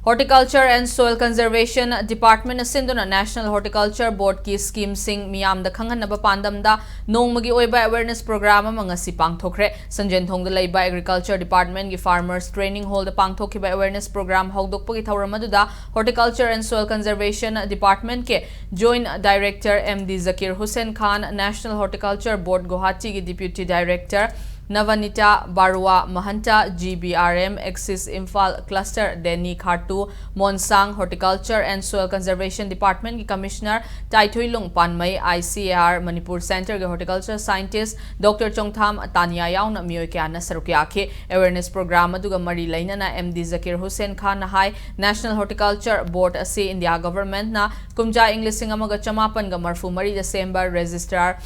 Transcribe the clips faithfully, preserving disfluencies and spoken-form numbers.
Horticulture and Soil Conservation Department ꯅ ꯁꯤꯟꯗꯨꯅ National Horticulture Board ꯀꯤ scheme ꯁꯤꯡ ꯃꯤꯌꯥꯝꯗ ꯈꯪꯍꯟꯅꯕ ꯄꯥꯟꯗꯝꯗ ꯅꯣꯡꯃꯒꯤ ꯑꯣꯏꯕ awareness program ꯑꯃ ꯉꯁꯤ ꯄꯥꯡꯊꯣꯛꯈ꯭ꯔꯦ꯫ ꯁꯟꯖꯦꯟꯊꯣꯡꯗ ꯂꯩꯕ Agriculture Department ꯒꯤ Farmers Training Hall ꯗ ꯄꯥꯡꯊꯣꯛꯈꯤꯕ awareness program ꯍꯧꯗꯣꯛꯄꯒꯤ ꯊꯧꯔꯝ ꯑꯗꯨꯗ Horticulture and Soil Conservation Department ꯀꯤ Joint Director M D Zakir Hussain Khan, National Horticulture Board Guwahati ꯒꯤ Deputy Director Navanita Barua Mahanta, G B R M Axis Imphal Cluster Danny Khartu, Monsang Horticulture and Soil Conservation Department ꯀꯤ Commissioner ꯇꯥꯏꯊꯣꯏꯂꯨꯡ ꯄꯥꯟꯃꯩ, I C A R Manipur Center ꯒꯤ Horticulture Scientist Doctor ꯆꯣꯡꯊꯥꯝ ꯇꯥꯅꯤꯌꯥ ꯌꯥꯎꯅ ꯃꯤꯑꯣꯏ ꯀꯌꯥꯅ ꯁꯔꯨꯛ ꯌꯥꯈꯤ꯫ Awareness program ꯑꯗꯨꯒ ꯃꯔꯤ ꯂꯩꯅꯅ M D Zakir Hussain Khan ꯅ ꯍꯥꯏ, National Horticulture Board ꯑꯁꯤ India Government ꯅ ꯀꯨꯝꯖꯥ ꯏꯪ ꯂꯤꯁꯤꯡ ꯑꯃꯒ ꯆꯃꯥꯄꯟ ꯒ ꯃꯔꯤꯐꯨ ꯃꯔꯤꯗ ꯁꯦꯝꯕ Register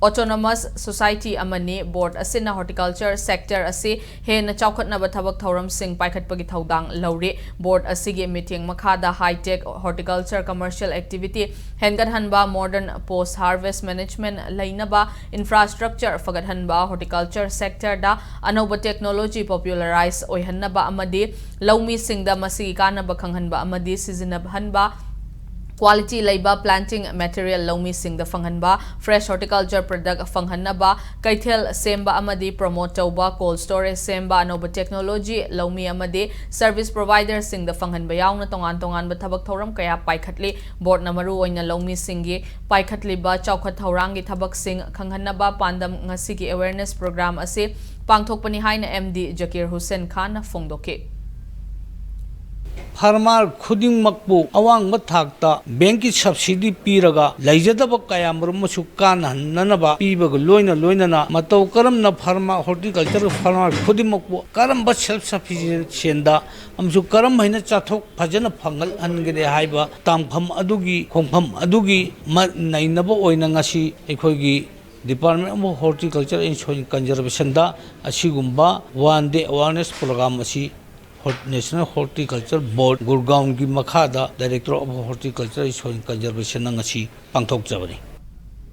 Autonomous Society ꯑꯃꯅꯤ꯫ Board ꯑꯁꯤꯅ horticulture sector ꯑꯁꯤ ꯍꯦꯟꯅ ꯆꯥꯎꯈꯠꯅꯕ ꯊꯕꯛ ꯊꯧꯔꯝꯁꯤꯡ ꯄꯥꯏꯈꯠꯄꯒꯤ ꯊꯧꯗꯥꯡ ꯂꯧꯔꯤ꯫ Board ꯑꯁꯤꯒꯤ ꯃꯤꯠꯌꯦꯡ ꯃꯈꯥꯗ high-tech horticulture commercial activity ꯍꯦꯟꯒꯠꯍꯟꯕ, modern post harvest management ꯂꯩꯅꯕ infrastructure ꯐꯒꯠꯍꯟꯕ, horticulture sector ꯗ ꯑꯅꯧꯕ technology popularize ꯑꯣꯏꯍꯟꯅꯕ ꯑꯃꯗꯤ ꯂꯧꯃꯤꯁꯤꯡꯗ ꯃꯁꯤꯒꯤ ꯀꯥꯟꯅꯕ ꯈꯪꯍꯟꯕ ꯑꯃꯗꯤ ꯁꯤꯖꯤꯟꯅꯍꯟꯕ, quality ꯂꯩꯕ planting material ꯂꯧꯃꯤꯁꯤꯡꯗ ꯐꯪꯍꯟꯕ, fresh horticulture product ꯐꯪꯍꯟꯅꯕ ꯀꯩꯊꯦꯜ ꯁꯦꯝꯕ ꯑꯃꯗꯤ promote ꯇꯧꯕ, cold storage ꯁꯦꯝꯕ, ꯑꯅꯧꯕ technology ꯂꯧꯃꯤ ꯑꯃꯗꯤ service provider ꯁꯤꯡꯗ ꯐꯪꯍꯟꯕ ꯌꯥꯎꯅ ꯇꯣꯉꯥꯟ ꯇꯣꯉꯥꯟꯕ ꯊꯕꯛ ꯊꯧꯔꯝ ꯀꯌꯥ ꯄꯥꯏꯈꯠꯂꯤ꯫ Board ꯅ ꯃꯔꯨꯑꯣꯏꯅ ꯂꯧꯃꯤꯁꯤꯡꯒꯤ ꯄꯥꯏꯈꯠꯂꯤꯕ ꯆꯥꯎꯈꯠ ꯊꯧꯔꯥꯡꯒꯤ ꯊꯕꯛꯁꯤꯡ ꯈꯪꯍꯟꯅꯕ ꯄꯥꯟꯗꯝ ꯉꯁꯤꯒꯤ awareness program ꯑꯁꯤ ꯄꯥꯡꯊꯣꯛꯄꯅꯤ ꯍꯥꯏꯅ M D Zakir Hussain Khan ꯅ ꯐꯣꯡꯗꯣꯛꯈꯤ꯫ Farmer ꯈꯨꯗꯤꯡꯃꯛꯄꯨ ꯑꯋꯥꯡꯕ ꯊꯥꯛꯇ bank ꯀꯤ subsidy ꯄꯤꯔꯒ ꯂꯩꯖꯗꯕ ꯀꯌꯥꯃꯔꯨꯝ ꯑꯃꯁꯨ ꯀꯥꯟꯅꯍꯟꯅꯅꯕ ꯄꯤꯕꯒ ꯂꯣꯏꯅ ꯂꯣꯏꯅꯅ ꯃꯇꯧ ꯀꯔꯝꯅ farmer, horticulture farmer ꯈꯨꯗꯤꯡꯃꯛꯄꯨ ꯀꯔꯝꯕ self sufficient ꯗ ꯑꯃꯁꯨꯡ ꯀꯔꯝ ꯍꯥꯏꯅ ꯆꯥꯊꯣꯛ ꯐꯖꯅ ꯐꯪꯍꯜꯍꯟꯒꯅꯤ ꯍꯥꯏꯕ ꯇꯥꯡꯐꯝ ꯑꯗꯨꯒꯤ, ꯈꯣꯡꯐꯝ ꯑꯗꯨꯒꯤ ꯃ-, ꯅꯩꯅꯕ ꯑꯣꯏꯅ ꯉꯁꯤ ꯑꯩꯈꯣꯏꯒꯤ Department of Horticulture and Soil Conservation ꯗ ꯑꯁꯤꯒꯨꯝꯕ one day awareness program ꯑꯁꯤ ꯍꯣꯔ-, National Horticulture Board ꯒꯨꯔꯒꯥꯎꯟꯒꯤ ꯃꯈꯥꯗ Director of Horticulture and Soil Conservation ꯅ ꯉꯁꯤ ꯄꯥꯡꯊꯣꯛꯆꯕꯅꯤ꯫